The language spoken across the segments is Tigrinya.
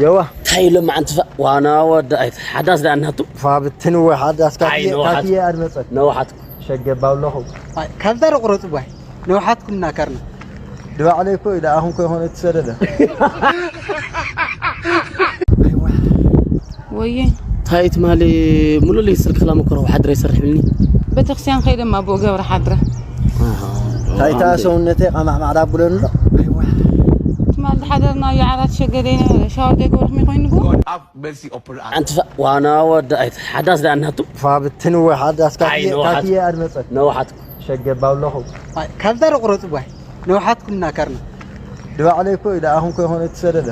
የዋ እንታይ ኢሎም ኣንትፋ ዋና ወዳኢት ሓዳስ ደኣ እናቱ ፋብትን ወይ ሓዳስ ካትየ ኣይ፣ ነውሓት። ካትየ ኣድመጸት ነውሓት። ሸገባ ኣለኹ። ኣይ፣ ካብዛ ዶ ቁረጽ ጓይ? ነውሓትኩም እናካርና። ድባዕለይ እኮ ኢለ ኣኹም ከይኾነ እትሰደደ። ወየ እንታይ ትማሊ ሙሉ ለይ ስልክ ክላመኮረ ሓድረ ይሰርሕ ብልኒ። ቤተክርስትያን ከይደ እማ ብኡ ገብረ ሓድረ። ታይታ ሰውነተይ ቃማዕ ማዕዳ ብለኒ ኣሎ። ትማል ዝሓደርናዮ ዓራት ሸገደ ነበረ። ሻወር ዘይገበርኩም ይኮይኑ ብኡ? ኣንቲ ዋና ወዳኢት ሓዳስ ደኣ እናቱ ፋብትን ወይ ሓዳስ ካትየ ኣይ፣ ነውሓት። ካትየ ኣድመጸት ነውሓት። ሸገባ ኣለኹ። ኣይ፣ ካብዛ ዶ ቁረጽ ጓይ? ነውሓትኩም እናካርና። ድባዕለይ እኮ ኢለ ኣኹም ከይኾነ እትሰደደ።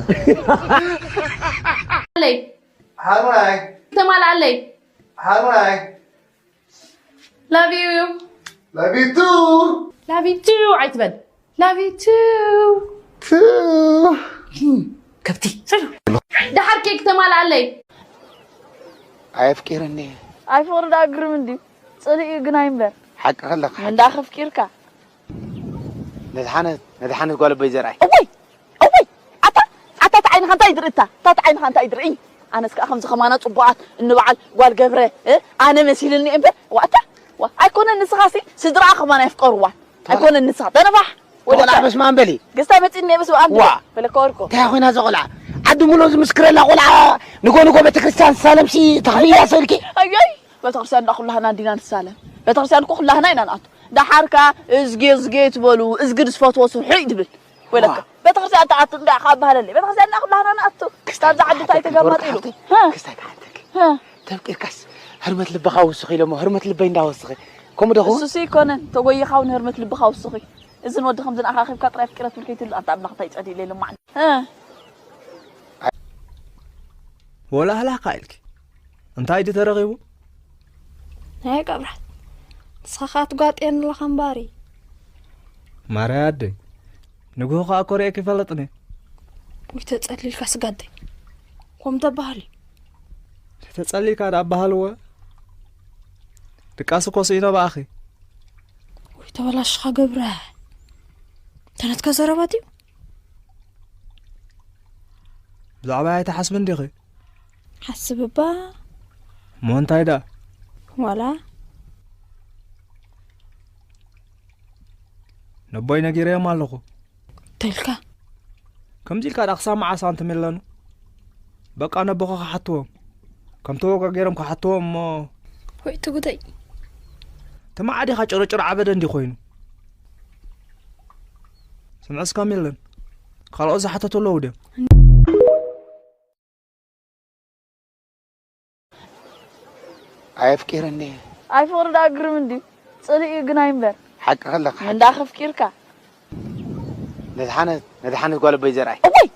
ኣለይ ሃሩናይ ተማልኣለይ ሃሩናይ love you love you too love you too ኣይትበል love you too too ከብቲ ሰሉ ደሓር ኬክ ተማልኣለይ ኣየፍቂርኒ ኣይፍቕሪ ዳ ግርም እንድዩ ጽልኢ ግን ኣይምበር ሓቂ ከለካ እንዳ ከፍቂርካ ነድሓነት ነድሓነት ጓል ኣቦይ ዘርኣይ እወይ እወይ ኣታ ኣታ እቲ ዓይንኻ እንታይ ይድርኢ እታ እታ እቲ ዓይንኻ እንታይ ይድርኢ ኣነስ ከዓ ከምዚ ከማና ፅቡቃት እንበዓል ጓል ገብረ እ? ኣነ መሲልኒ እየ እምበር ዋእታ ዋ ኣይኮነን ንስኻሲ ስድራኣ ከማና የፍቀርዋ ኣይኮነን ንስኻ ተነፋሕ ተቆልዓ በስመ ኣብ በሊ ግስታ መፂኒ እየ በስመ ኣብ ዋ። በለካ ወርኮ እንታይ ኮይና እዛ ቆልዓ ዓዲ ሙሉ ዝምስክረላ ቆልዓ ንጎ ንጎ ቤተክርስትያን ሳለምሲ ተኽፍያ ሰልኪ ኣዮይ ቤተክርስትያን እንዳ ኩላህና እንዲና ንሳለም ቤተክርስትያን እኮ ኩላህና ኢና ንኣቱ ደሓርካ እዝጌ እዝጌ ትበሉ እዝግድ ዝፈትዎ ስርሑ እዩ ትብል ወለካ ቤተክርስትያን ተኣቱ እንዳ ካብ ባህለለ ቤተክርስትያን እንዳ ኩላህና ንኣቱ ካብዛ ዓዲ እንታይ ተገማጢሉ ክስታይ ክሓተኪ ሀ? ክስታይ ክሓተኪ ሀ? ተፍቂርካስ ህርመት ልብኻ ውስኺ ኢሎሞ ህርመት ልበይ እንዳወስኺ ከምኡ ደኹ እሱስ ይኮነን ተጎይኻ እውን ህርመት ልብኻ ውስኺ እዝን ወዲ ከምዝን ኣኻኺብካ ጥራይ ፍቅረት ምልከይትሉ ኣንታ ኣምላኽ እንታይ ጸዲለ ኢሎም ማዕነ ሀ? ወላ ኣህላኻ ኢልኪ እንታይ ድዩ ተረኺቡ ናይ ቀብራት ንስኻ ትጓጥየኒ ኣለኻ እምባሪ ማርያ ኣደይ ንግሆ ከዓ ኮሪኤኪ ይፈለጥኒ ወይ ተጸሊልካ ስጋደይ ኮም ተባሃሊ ተጸሊልካ ዳ ኣባሃልዎ ድቃስ እኮ ስኢኖ ብኣኺ ወይ ተበላሽኻ ገብረ ተነትካ ዘረባ ድዩ ብዛዕባ ኣይትሓስብን ዲኺ ሓስብ እባ እሞ እንታይ ደኣ ዋላ ነቦይ ነጊረዮም ኣለኹ እንታይ ኢልካ ከምዚ ኢልካ ደኣ ክሳብ መዓስ ኣንትም የለኑ በቃ ነቦኻ ክሓትዎም ከም ተወጋጊሮም ክሓትዎም እሞ ወይ ትጉደይ ትማዓዲኻ ጭሮጭሮ ዓበደ እንዲ ኮይኑ ስምዕስ ከም የለን ካልኦት ዝሓተቱ ኣለዉ ድዮም ኣየፍቂረኒ ኣይፍቕሪ ዳ ግርም እንዲ ጽልኢ ግን ኣይምበር ሓቂ ከለካ እንዳ ከፍቂርካ ነድሓነት ነድሓነት ጓል ኣቦይ ዘርኣይ እወይ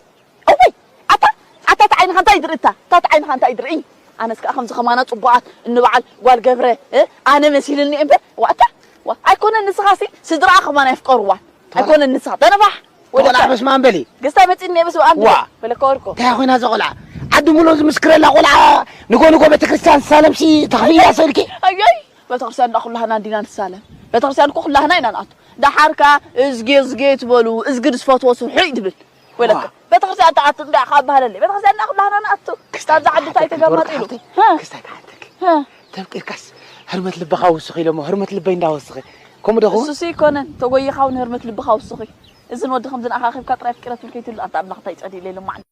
እወይ ኣታ ኣታ እቲ ዓይንኻ እንታይ ይድርኢ እታ እታ እቲ ዓይንኻ እንታይ ይድርኢ ኣነስ ከዓ ከምዚ ከማና ፅቡቓት እንበዓል ጓል ገብረ እ? ኣነ መሲልኒ እምበር ዋእታ ዋ ኣይኮነን ንስኻሲ ስድራኣ ከማና የፍቀርዋ ኣይኮነን ንስኻ ተነፋሕ ወደ ተቆላዕ በስመ ኣብ በሊ ግስታ መፂኒ በስ ኣንድ ዋ። በለካ ወርኮ እንታይ ኮይና እዛ ቆልዓ ዓዲ ሙሉ ዝምስክረላ ቆልዓ ንጎ ንጎ ቤተክርስትያን ሳለምሲ ተኽፍያ ሰልኪ ኣዮይ ቤተክርስትያን እንዳ ኩላህና እንዲና ንሳለም ቤተክርስትያን እኮ ኩላህና ኢና ንኣቱ ደሓርካ እዝጌ እዝጌ ትበሉ እዝግድ ዝፈትዎ ስርሑ እዩ ትብል ወለካ ቤተክርስትያን ተኣቱ እንዳ ካብ ባህለለ ቤተክርስትያን እንዳ ኩላህና ንኣቱ ክስታይ ካብዛ ዓዲ እንታይ ተገማጢሉ ክስታይ ተሓተኪ ተፍቂርካስ ህርመት ልብኻ ውስኺ ኢሎሞ ህርመት ልበይ እንዳወስኺ ከምኡ ደኹ እሱሲ ይኮነን ተጎይኻ እውን ህርመት ልብኻ ውስኺ እዝን ወዲ ከምዝን ኣኻኺብካ ጥራይ ፍቂረት ምልከይትሉ ኣንታ ኣምላኽ እንታይ ይጸድይ ኢለ ኢሎም ማዕነ